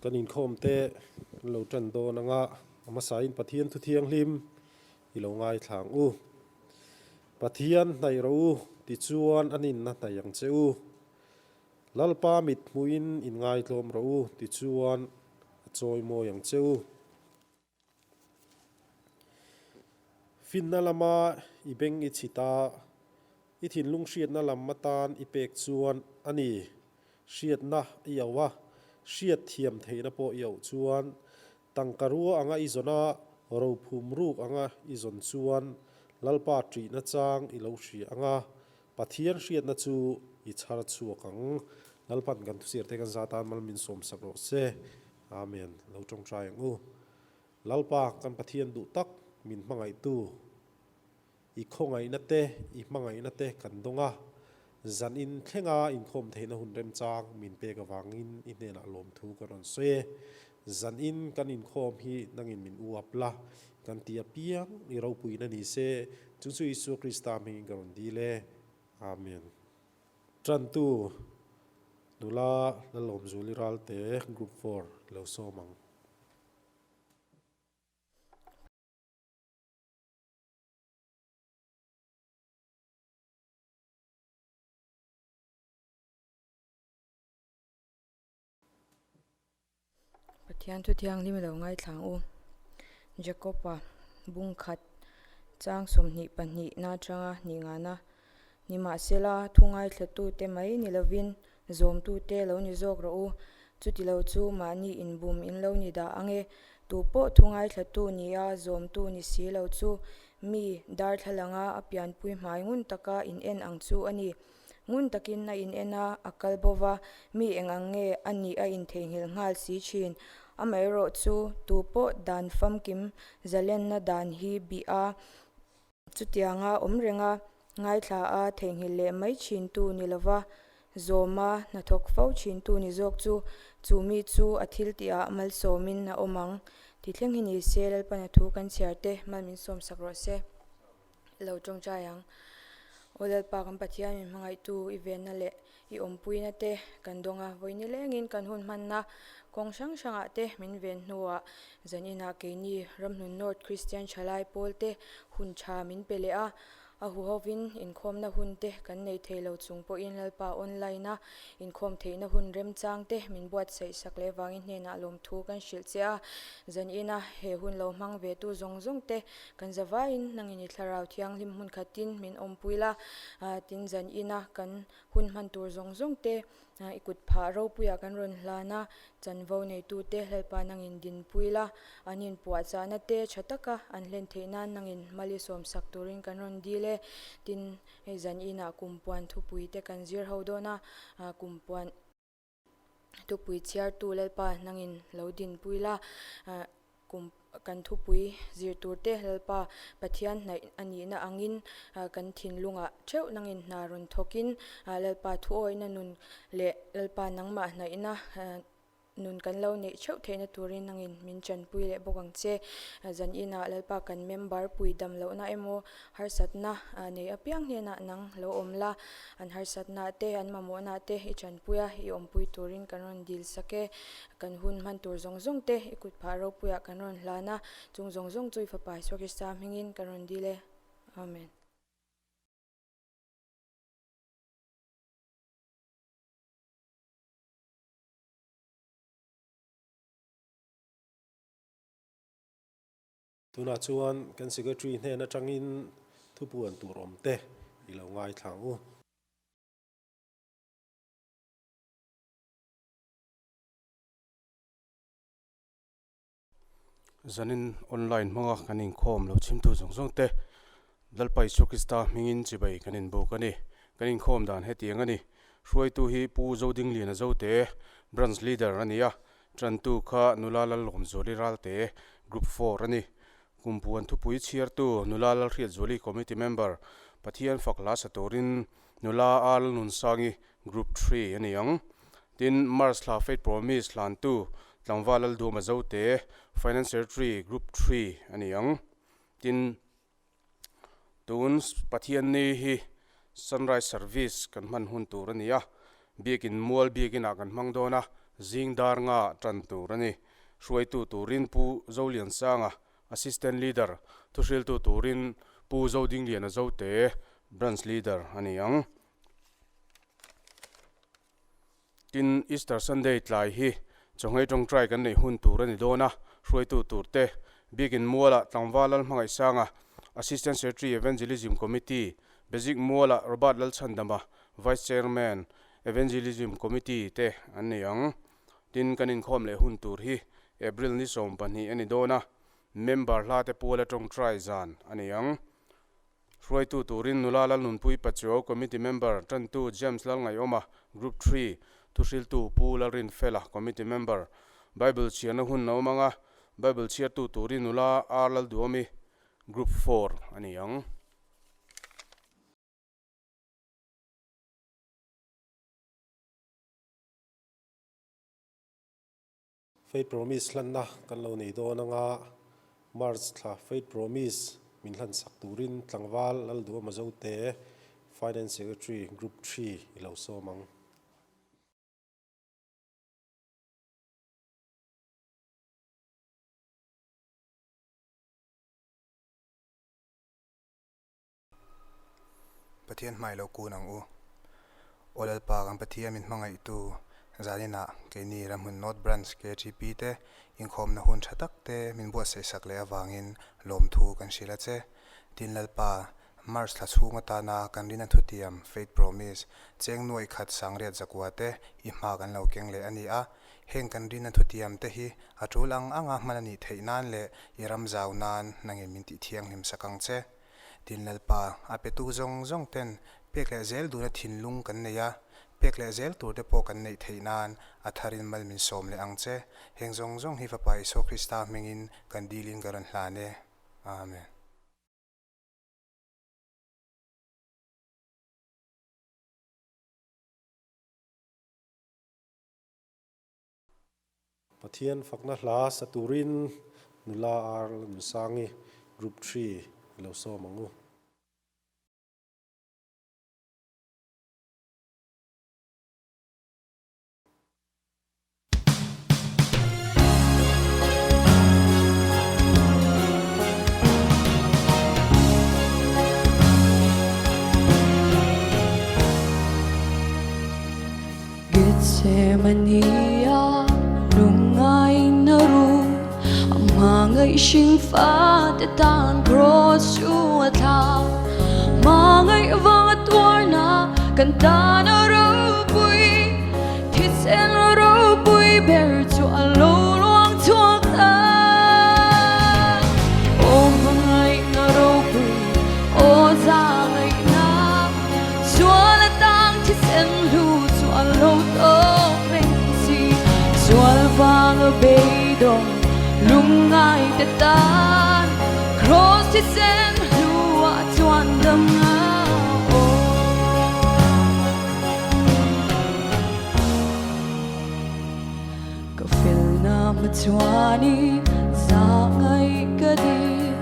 Kan inkhawm te kan lo tan dawn anga a hmasain Pathian thu thianghlim i lo ngaithla ang u. Pathian hnaih rawh u tichuan a ninna hnaih ang che u. Lalpa mit hmuhin inngaitlawm rawh u tichuan a chawi mawi ang che u. Finna lama i beng i chhit a, i thinlung hriatna lam atan i pek chuan a ni. Hriatna i auh a, hriat thiam theihna pawh i auh chuan, tangka rua anga i zawn a, rophum ruk anga i zawn chuan Lalpa ṭihna chang i lo hria ang a, Pathian hriatna chu i chhar chhuak ang. Lalpan kan thusir te kan za tan mal min sawmsak rawh se. Amen. Lo tawngtai ang u. Lalpa kan Pathian duh tak min hmangaihtu, i khawngaihna te, i hmangaihna te kan dawng a, zan in thlenga inkhawm theihna hun remchang min pek avangin i hnenah lawmthu ka rawn sawi e. Zan in kan inkhawm hi nangin min uap la, kan ti apiang i ropuina ni se, chu chu Isua Krista hmingin ka rawn dil e. Amen. Tantu nula Lalawmzuli Ralte Group 4 lo sawm ang. Pathian thu thianghlim lo ngaithlang u. Jakob-a bung khat chang 22 na atanga hnih ngana nimahsela thu ngaithlatute mai ni lovin zawmtute lo ni zawk rawh u. Chuti lo chu mahni inbum in lo ni dah ang e. Tu pawh thu ngaithlatu nia zawmtu ni si lo chu mi darthlalanga a pianpui hmai ngun taka in en ang chu a ni. Ngun takin a in en a, a kal bo va, mi eng ang nge a nih a intheihnghilh nghal si thin. Amaherawh chu tu pawh dan famkim zalenna dan hi bih a, chutianga awm renga ngaithla a theihnghilh leh mai thintu ni lova, zawma hnathawk fo thintu ni zawk chu, chu mi chu a thil tihah malsawmin a awm ang. Ti thleng hi ni se Lalpana thu kan chhiar te mal min sawmsak rawh se. Lo tawngtai ang. Aw Lalpa kan Pathian min hmangaihtu i venna leh i awmpuina te kan dawng a, vawi nilengin kan hun hmanna kawng hrang hrangah te min ven hnuah zaninah keini Ramhlun North Christian Thalai Pawl te hun tha min pe leh a, a huhovin inkhawmna hun te kan nei thei lo chung pawhin Lalpa online a inkhawm theihna hun remchang te min buatsaih sak leh vangin hnenah lawmthu kan hrilh che a, zanina he hun lo hmang ve tu zawng zawng te Kan zavaiin nangin i thlarau thianghlim hmun khatin min awmpui la, tin zan ina kan hun hman tur zawng zawng te i kut phah ropuiah kan rawn hlan a, chanvo neitute Lalpa nangin dinpui la, an inpuahchahna te tha taka an hlen theih nan nangin mal i sawmsak turin kan rawn dil e. Tin, hei zan inah kumpuan thupui te kan zir ho dawn a, kumpuan Thupui chhiartu Lalpa nangin lo dinpui la, kum kan thupui zir tur te Lalpa Pathian hnaih a nihna angin kan thinlungah theuh nangin hna rawn thawkin Lalpa thuawihna nun leh Lalpa nangmah hnaihna nun kan lo neih theuh theihna turin nangin min tanpui leh bawk ang che. Zaninah Lalpa kan member pui dam lohna emaw Harsatna nei apiang hnenah nang lo awm la, an harsatna te, an mamawhna te i tanpui a, i awmpui turin kan rawn dil sak e. Kan hun hman tur zawng zawng te i kut phah ropuiah kan rawn hlan a, chung zawng zawng chu i Fapa Isua Krista hmingin kan rawn dil e. Amen. Tunah chuan kan Secretary hnen atangin thupuan tur awm te i lo ngaithla ang u. Zanin online hmanga kan inkhawm lo chhimtu zawng zawng te Lalpa Isua Krista hmingin chibai kan inbuk a ni. Kan inkhawm dan hetiang a ni. Hruaitu hi Pu Zodingliana Zote, Branch Leader a ni a, Tantu kha nula Lalawmzuali Ralte, Group 4 a ni. Kumpuan thupui chhiartu nula Lalhriatzuali Committee Member, Pathian fak hla sa turin nula A Lalnunsangi, Group 3 a ni ang. Tin, March thla Faith Promise hlantu tlangval Lalduama Zote, Finance Secretary, Group 3 a ni ang. Tin, tun Pathianni hi Sunrise Service kan hman hun tur a ni a, Biakin Mual Biakinah kan hmang dawn a, Zing dar nga tan tur a ni. Hruaitu turin Pu Zoliansanga, Assistant Leader, thuhriltu turin Pu Zodingliana Zote, Branch Leader a ni ang. Tin, Easter Sunday tlai hi chawngei tawngtai kan neih hun tur a ni dawn a, hruaitu turte biakin mualah Tlangval Lalhmangaihsanga, Assistant Secretary Evangelism Committee, Basic mualah Robert Lalchhandama, Vice Chairman, Evangelism Committee te an nei ang. Tin, kan inkhawm leh hun tur hi April ni 20 a ni dawn a, member hla te puala tawngtai zan a nei ang. Hruaitu turin Nula Lalnunpui Pachuau Committee Member Tantu James Lalngaiawma, Group Three, Thuhriltu Pu Lalrinfela, Committee Member, Bible chhiarna hun a awm ang a, Bible chhiartu turin Nula R Lalduami, Group Four a ni ang. Faith Promise hlanna kan lo nei dawn anga March thla Faith Promise min hlan sak turin tlangval Lalduama Zote, Finance Secretary, Group Three i lo sawm ang. Pathian hmai lo kun ang u. Aw Lalpa kan Pathian min hmangaihtu zaninah keini Ramhmun North Branch KTP te inkhawmna hun tha tak te min buatsaih sak leh avangin lawmthu kan hrilh a che. Tin Lalpa, March thla chhung atana kan rin a thutiam, Faith Promise, cheng nuaih khat sangriat zakua te i hma kan lo keng leh a ni a. Heng kan rin a thutiam te hi a tul ang anga hman a nih theih nan leh i ram zau nan nangin min tih thianghlim sak ang che. Tin Lalpa, a petu zawng zawng ten pek leh zel duna thinlung kan nei a, pek leh zel tur te pawh kan neih theih nan a tharin mal min sawm leh ang che. Heng zawng zawng hi Fapa Isua Krista hmingin kan dilin ka rawn hlan e. Amen. Pathian fakna hla sa turin nula Ar Nunsangi Group Three i lo sawm ang u. Gethsemane-a lungngaina ru a hmangaih hring fate tan cross chu a thla. Hmangaih vanga tuarna kan tan a ropui, thisen ropui ber chu a lo luang chhuak ta. Aw hmangaihna ropui, aw zahngaihna. Sual atang thisen hlu chu a lo tawk reng si. Sual vanga beidawng lungngai te tan Kraws thisen hlu ah chuan dam a awm. Ka felna hmachhuani zahngaih ka dil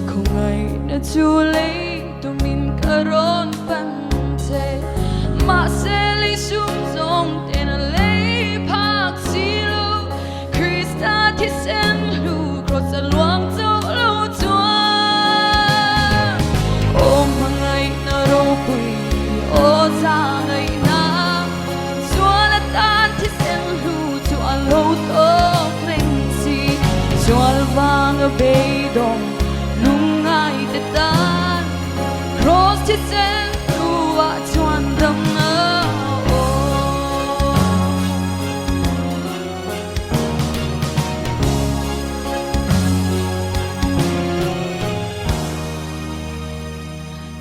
khawngaihna chu lei Tumin ka rawn pan che, mahse lei sum zawng ten a lei phak si lo. Krista thisen hlu cross a luang chauh lo chuan. Aw hmangaihna ropui, aw zahngaihna, sual atan thisen hlu chu a lo tawk reng si. Sual vanga beidawng Lungngai te tan Cross thisen hnuah chuan dam a awm.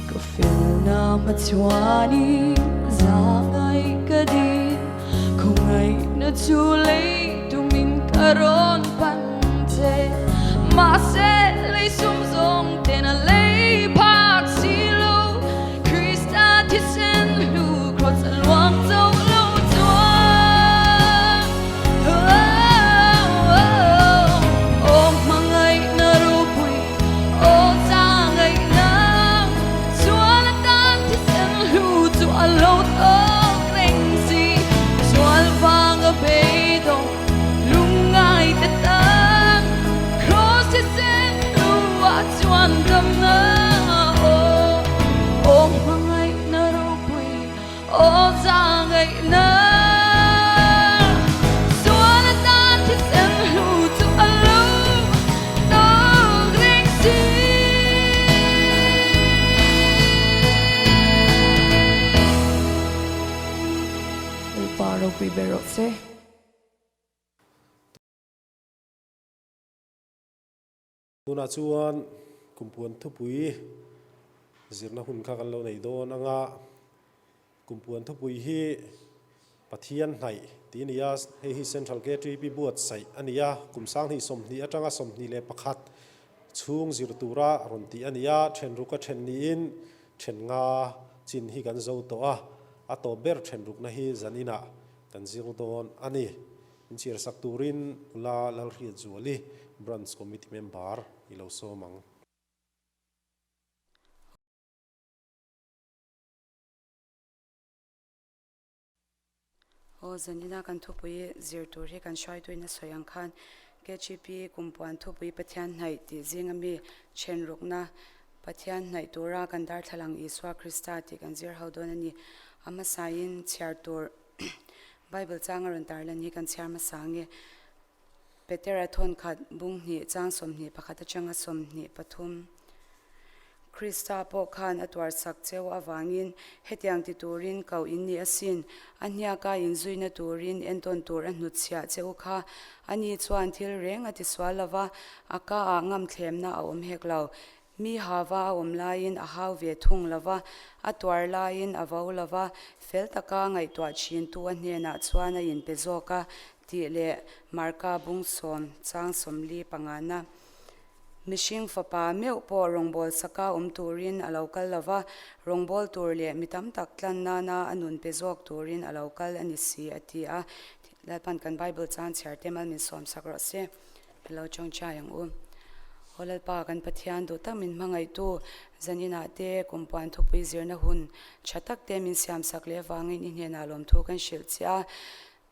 Ka felna hmachhuani zahngaih ka dil Khawngaihna chu lei tumin ka rawn pan che. Mahse lei sum zawng ten a lei phak si lo. Krista thisen hlu cross a luang chauh lo chuan. Aw hmangaihna ropui, aw zahngaihna, sual atan thisen hlu chu a lo tawk reng si. Sual vanga beidawng. khawngaihna. Sual atan thisen hlu chu a lo tawk reng si. Lalpa ropui ber rawh se. Tunah chuan Kumpuan thupui zirna hun kha kan lo nei dawn anga Kumpuan thupui hi Pathian hnaih tih a ni a, hei hi Central KTP buatsaih a ni a, kum sanghnih 20 atanga 21 chhung zir tura rawn tih a ni a, then ruk a then niin then nga chin hi kan zo tawh a, a tawp ber then rukna hi zan inah kan zir dawn a ni. Inchhiar sak turin Nula Lalhriatzuali, Branch Committee Member i lo sawm ang. Aw, zanina kan thupui zir tur hi kan hruaituin a sawi ang khan KGP kumpuan thupui Pathian hnaih tih zinga mi then rukna Pathian hnaih tura kan darthlalang Isua Krista tih kan zir ho dawn a ni. A hmasain chhiar tur Bible changa rawn tarlan hi kan chhiar hmasa nge? Petera thawnkhat bung hnih chang 21 atanga 23. Krista pawh khan a tuarsak cheu avangin hetiang ti turin koh in ni asin. A hniaka inzuina turin entawn tur a hnutchhiah che u kha. Ani chuan thil reng a tisual lova, a ka ah ngamthlemna a awm hek lo. Mi hava a awm laiin a hau ve thung lo va, a tuar laiin a vo lo va, fel taka ngaihtuah thintu a hnenah chuan a inpe zawk a, tih leh Marka bung sawm chang 45 na. Mihring fapa meuh pawh rawngbâwl saka awm turin a lo kal lo va, rawngbâwl tur leh mi tam tak tlan nana a nun pe zawk turin a lo kal a ni si, a ti a. Lalpan kan Bible chang chhiar te mal min sawmsak rawh se. I lo tawngtai ang u. Aw Lalpa, kan Pathian duh tak min hmangaihtu, zan inah te kumpuan thupui zirna hun tha tak te min siamsak leh avangin i hnenah lawmthu kan hrilh che a.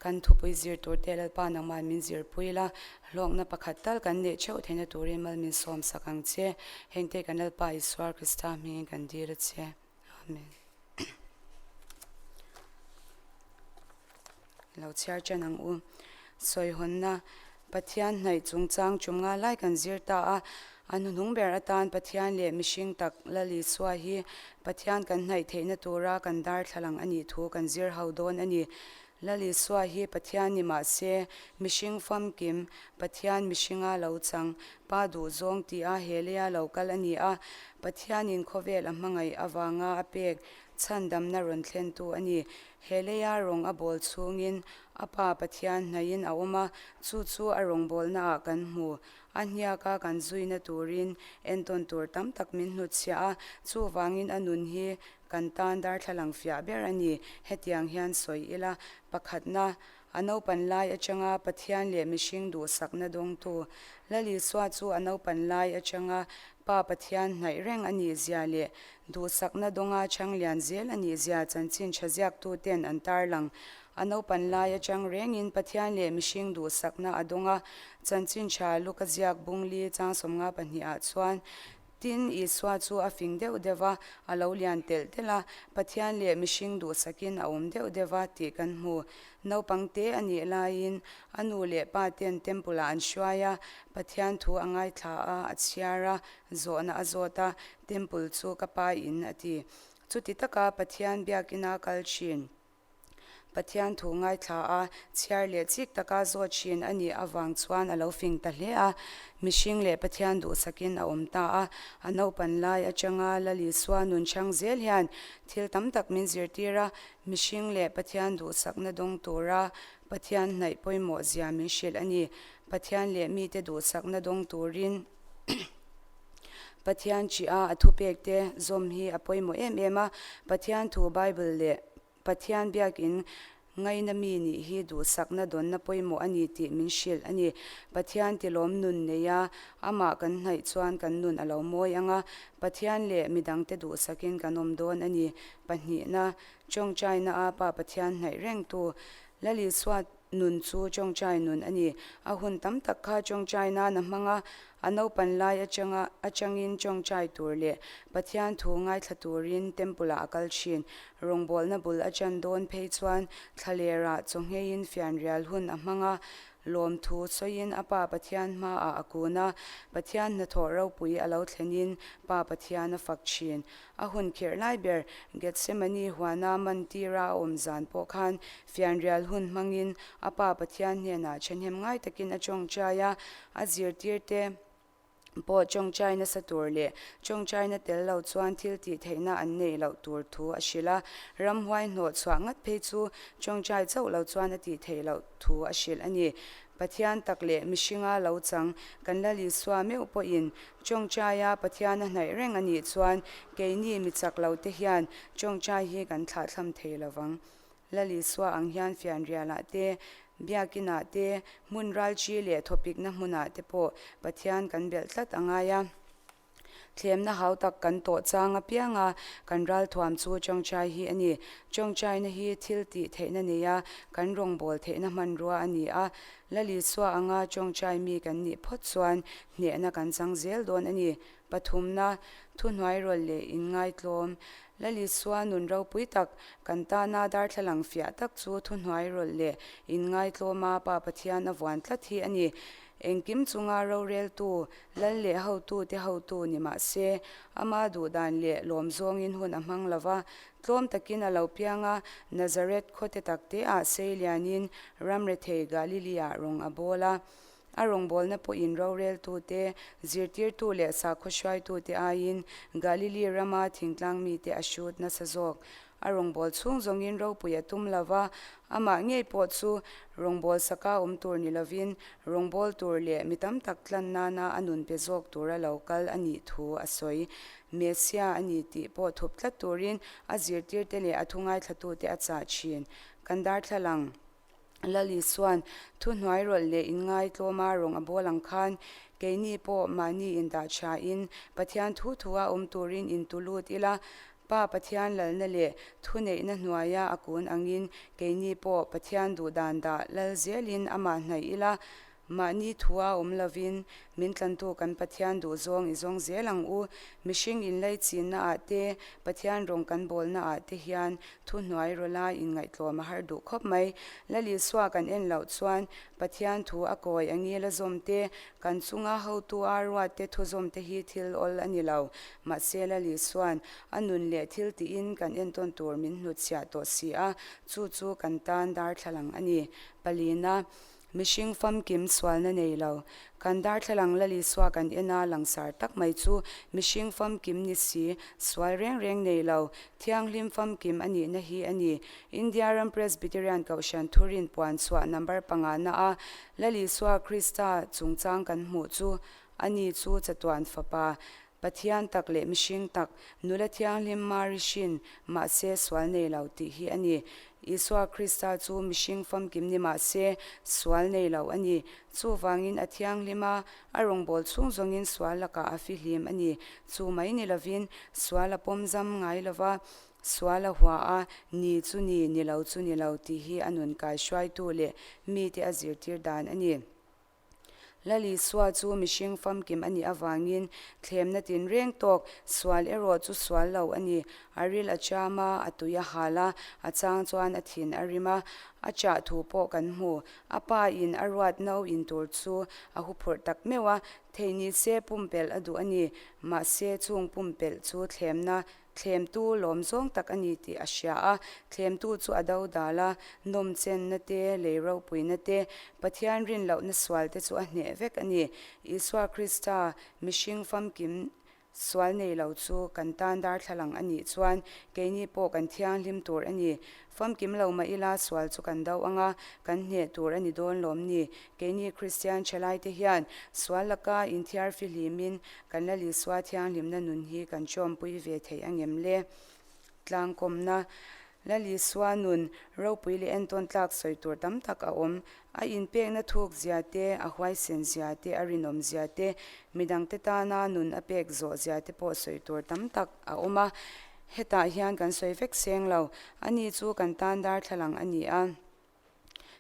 Kan thupui zir tur te Lalpa nangmah min zirpui la, hlawkna pakhat tal kan neih theuh theihna turin mal min sawmsak ang che. Hengte kan Lalpa Isua Krista hmingin kan dil a che. Amen. Lo chhiar ṭan ang u. Sawihawnna, Pathian hnaih chungchang ṭum nga lai kan zir ta a, a hnuhnung ber atan Pathian leh mihring tak Lal Isua hi Pathian kan hnaih theihna tura kan darthlalang a nih thu kan zir ho dawn a ni. Lal Isua hi Pathian ni mah se, mihring famkim, Pathian mihringa lo chang, Pa duhzawng tia he leia lo kal a ni a, Pathianin khawvel a hmangaih avanga a pek chhandamna rawn thlentu a ni. He leia rawng a bawl chhungin a Pa Pathian hnaihin a awm a, chu chu a rawngbawlnaah kan hmu. A hniaka kan zuina turin entawn tur tam tak min hnutchhiah a, chuvangin a nun hi kan tan darthlalang fiah ber a ni. Hetiang hian sawi ila, pakhatna, a naupan lai atanga Pathian leh mihring duhsakna dawngtu Lal Isua chu a naupan lai atanga Pa Pathian hnaih reng a nih zia leh Duhsakna dawnga chhang lian zel a nih zia chanchin tha ziaktuten an tarlang. A naupan lai atang rengin Pathian leh mihring duhsakna a dawng a, chanchin tha Luka ziak bungli chang 52 ah chuan Tin, Isua chu a fing deuh deuh va, a lo lian telh telh a, Pathian leh mihring duhsakin a awm deuh deuh va tih kan hmu. Naupang te a nih laiin a nu leh pa ten temple ah an hruai a, Pathian thu a ngaithla a, a chhiar a, zawhna a zawt a, Temple chu ka pa in a ti. Chuti taka Pathian biakina kal thin, Pathian thu ngaithla a, chhiar leh chik taka zawt thin a nih avang chuan a lo fing ta hle a. Mihring leh Pathian duhsakin a awm ta a. A naupan lai atanga Lal Isua nun hrang zel hian thil tam tak min zirtir a, mihring leh Pathian duhsakna dawng tura Pathian hnaih pawimawh zia min hrilh a ni. Pathian leh mite duhsakna dawng turin Pathian ṭih a, a thupek te zawm hi a pawimawh em em a. Pathian thu Bible leh Pathian biakin ngaina mi nih hi duhsakna dawnna pawimawh a ni tih min hrilh a ni. Pathian tilawm nun nei a, amah kan hnaih chuan kan nun a lo mawi ang a, Pathian leh midangte duhsakin kan awm dawn a ni. Pahnihna, Tawngtaina a Pa Pathian hnaih rengtu Lal Isua. Nun chu tawngtai nun a ni. A hun tam tak kha tawngtai nan a hmang a, a naupan lai atanga atangin tawngtai tur leh Pathian thu ngaithla turin temple ah a kal thin. Rawngbawlna bul a chan dawn phei chuan thlalerah chawngheiin fianrial hun a hmang a, lawmthu sawiin a Pa Pathian hmaah a kun a, Pathian hnathawh ropui a lo thlenin Pa Pathian a fak thin. A hun khirh lai ber Gethsemane huana mantira a awm zan pawh khan fianrial hun hmangin a Pa Pathian hnenah thahnem ngai takin a tawngtai a, a zirtirte pawh tawngtai nasa tur leh tawngtaina tel lo chuan thil tih theihna an neih loh tur thu a hrilh a, ramhuai hnawh chhuah ngat phei chu tawngtai chauh lo chuan a tih theih loh thu a hrilh a ni. Pathian tak leh mihringa lo chang kan Lal Isua meuh pawhin tawngtaia Pathian a hnaih reng a nih chuan keini mi chak lo te hian tawngtai hi kan thlahthlam thei lo vang. Lal Isua ang hian fianrialah te, biakinah te, hmun ralchi leh thawpikna hmunah te pawh Pathian kan belh tlat a ngai a. Thlemna hau tak kan tawh chang apianga kan ralthuam chu tawngtai hi a ni. Tawngtaina hi thil tih theihna neia kan rawngbâwl theihna hmanrua a ni a. Lal Isua anga tawngtai mi kan nih phawt chuan hnehna kan chang zel dawn a ni. Pathumna, thuhnuairawlh leh inngaitlawm. Lal Isua nun ropui tak, kan tana darthlalang fiah tak chu thuhnuairawlh leh inngaitlawma Pa Pathian a vuan tlat hi a ni. Engkim chunga roreltu, lal leh hotute hotu ni mah se, ama duhdan leh lawm zawngin hun a hmang lo va, tlawm takin a lo piang a, Nazareth khaw te tak teah sei lianin ram rethei Galilee-ah rawng a bawl a. A rawngbawlna pawhin roreltute, zirtirtu leh sakhaw hruaitute aiin Galilee rama thingtlang mite a hrut nasa zawk. A rawngbâwl chhung zawngin ropui a tum lo va, amah ngei pawh chu rawngbâwl saka awm tur ni lovin rawngbâwl tur leh mi tam tak tlan nana a nun pe zawk tura lo kal a nih thu a sawi. Messia a ni tih pawh thup tlat turin a zirtirte leh a thu ngaithlatute a chah thin. Kan darthlalang. Lal Isua'n thuhnuai rawlh leh inngaitlawma rawng a bawl ang khan keini pawh mahni indah thain Pathian thu thua awm turin intu lut ila, Pa Pathian lalna leh thuneihna hnuaia a kun angin keini pawh Pathian duhdan dah lal zelin amah hnaih ila, Mahni thua awm lovin min tlantu kan Pathian duhzawng i zawng zel ang u. Mihring inlaichinna ah te, Pathian rawng kan bawlna ah te hian thu hnuai rawla inngaihtlawm a har duh khawp mai. Lal Isua kan en loh chuan Pathian thu a kawi a ngil a zawm te, kan chunga hotu a ruat te thu zawm te hi thil awl a ni lo. Mahse Lal Isua'n a nun leh thil tiin kan entawn tur min hnutchhiah tawh si a, chu chu kan tan darthlalang a ni. Palina. Mihring famkim sualna nei lo. Kan darthlalang Lal Isua kan en a langsar tak mai chu mihring famkim ni si, sual reng reng nei lo, thianghlim famkim a nihna hi a ni. India ram Presbyterian Kohhran Thurin puan chhuah number pangana a Lal Isua Krista chungchang kan hmuh chu a ni chu chatuan fapa Pathian tak leh mihring tak, nula thianghlim Mari hrin, mahse sual nei lo tih hi a ni. Isua Krista chu mihring famkim ni mahse sual nei lo a ni. Chuvangin a thianghlim a, a rawngbâwl chhung zawngin sual lakah a fihlim a ni. Chu mai ni lovin sual a pawmzam ngai lo va, sual a hua a, ni chu ni, ni lo chu ni lo tih hi a nun kaihruaitu leh mite a zirtir dan a ni. Lal Isua chu mihring famkim a nih avangin thlemna tinreng tawk, sual erawh chu sual lo a ni. A ril a cham a, a tui a hal a, a chang chuan a thin a rim a, a chah thu pawh kan hmu. A pa in a ruat no in tur chu a huphurh tak meuh a, thei ni se pumpelh a duh a ni. Mahse chung pumpelh chu thlemna Thlemtu lawm zawng tak a ni tih a hria a, thlemtu chu a do dal a, nawmchenna te, lei ropuina te, Pathian rin lohna sual te chu a hneh vek a ni. Isua Krista, mihring famkim sual nei lo chu kan tan darthlalang a nih chuan keini pawh kan thianghlim tur a ni. Famkim lo mah ila sual chu kan do ang a, kan hneh tur a ni dawn lawm ni. Keini Kristian thalaite hian sual laka inthiar fihlimin kan Lal Isua thianghlimna nun hi kan chawmpui ve thei angem le? Tlangkawmna, Lal Isua nun ropui leh entawn tlak sawi tur tam tak a awm. A inpekna thuk zia te, a huaisen zia te, a rinawm zia te, midangte tana nun a pek zawh zia te pawh sawi tur tam tak a awm a. Hetah hian kan sawi vek seng lo. Ani chu kan tan darthlalang a ni a.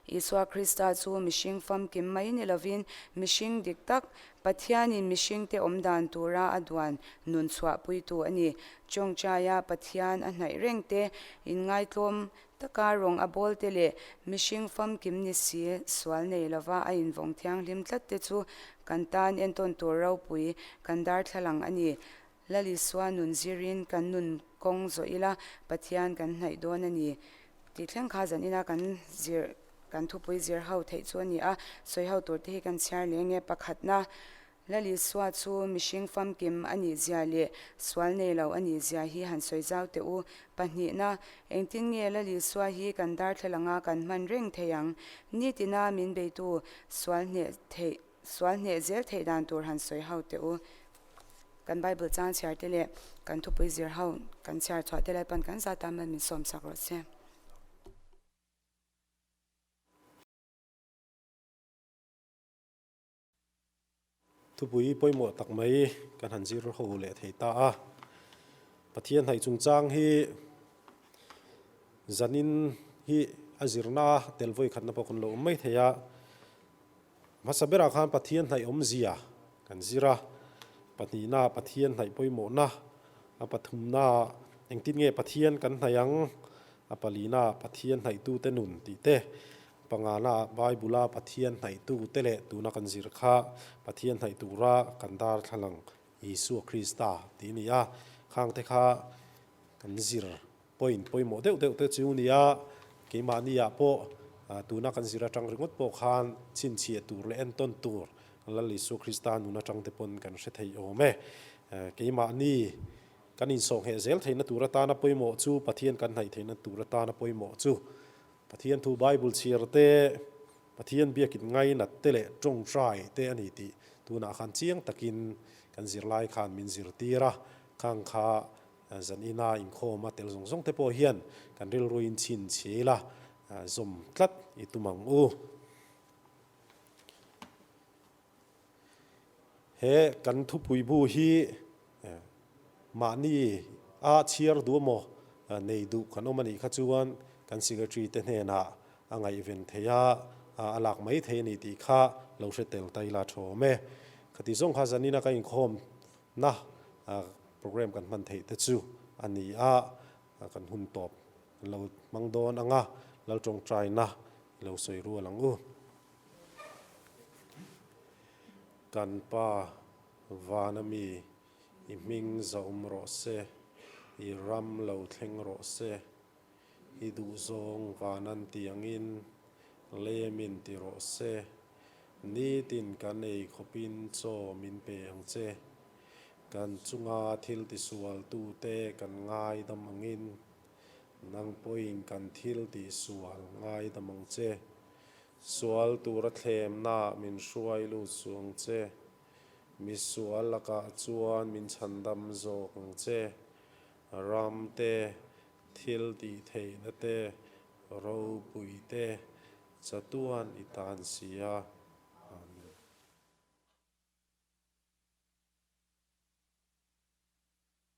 Isua Krista chu mihring famkim mai ni lovin mihring dik tak, Pathianin mihringte awm dan tura a duan nun chhuahpuitu a ni. Chawngchaia Pathian a hnaih reng te, inngaitlawm taka rawng a bawl te leh mihring famkim ni si sual nei lova a invawng thianghlim tlat te chu kan tan entawn tur ropui kan darthlalang a ni. Lal Isua nun zirin kan nun kawng zawh ila Pathian kan hnaih dawn a ni tih thleng kha zan ina kan zir kan thupui zir ho theih chu a ni a, sawi ho tur te hi kan chhiar leh nge pakhatna Lal Isua chu mihring famkim a nih zia leh sual nei lo a nih zia hi han sawi zau teh u. Pahnihna, engtin nge Lal Isua hi kan darthlalang a kan hman reng thei ang? Nitina min beitu sual hneh theih Sual hneh zel theih dan tur han sawi ho teh u. Kan Bible chang chhiar te leh kan thupui zir ho kan chhiar chhuah te Lalpan kan zat tan min sawm sak rawh se. Thupui pawimawh tak mai kan han zir ho leh thei ta a. Pathian hnaih chungchang hi zanin hi a zirna tel vawi khatna pawh kan lo awm mai thei a. Hmasa berah khan Pathian hnaih awmzia kan zir a, pahnihna Pathian hnaih pawimawhna, a pathumna engtin nge Pathian kan hnaih ang, a palina Pathian hnaihtute nun tih te, pangana Bible-a Pathian hnaihtute leh tuna kan zir kha Pathian hnaih tura kan darthlalang Isua Krista tih a ni a, khangte kha kan zir Point pawimawh deuh deuh te chu nia, keimahni ah pawh tuna kan zir atang ringawt pawh khan chhinchhiah tur leh entawn tur Lal Isua Krista nun atang te pawn kan hre thei awm e. Keimahni kan insawhngheh zel theihna tur atana pawimawh chu Pathian kan hnaih theihna tur atana pawimawh chu Pathian thu Bible chhiar te, Pathian biakin ngainat te leh tawngtai te a ni tih tunah khan chiang takin kan zirlai khan min zirtir a, khang kha Zan ina inkhawm a tel zawng zawng te pawh hian kan rilruin chhin chhi ila zawm tlat i tum ang u. He kan thupui bu hi mahni a chhiar duh emaw nei duh kan awm a nih kha chuan kan secretary te hnenah a ngaihven thei a, a lak mai thei a ni tih kha lo hre tel ta ila tha awm e. Khati zawng kha zan ina ka inkhawm Na program kan hman theih te chu a ni a, kan hun tawp kan lo hmang dawn ang a, Lal tawngtaina i lo sawi rual ang u. Kan Pa vana mi i hming zahawm rawh se, i ram lo thleng rawh se, i duhzawng vanan tiangin lemin ti rawh se. Nitin kan ei khawpin chaw min pe ang che. Kan chunga thil tisualtute kan ngaidam angin, nang pawhin kan thil tihsual ngaidam ang che. Sual tura thlemnaah min hruai lut suh ang che. Misual lakah chuan min chhandam zawk ang che. Ram te, thil tihtheihna te, ropui te, Chatuan i tan si a.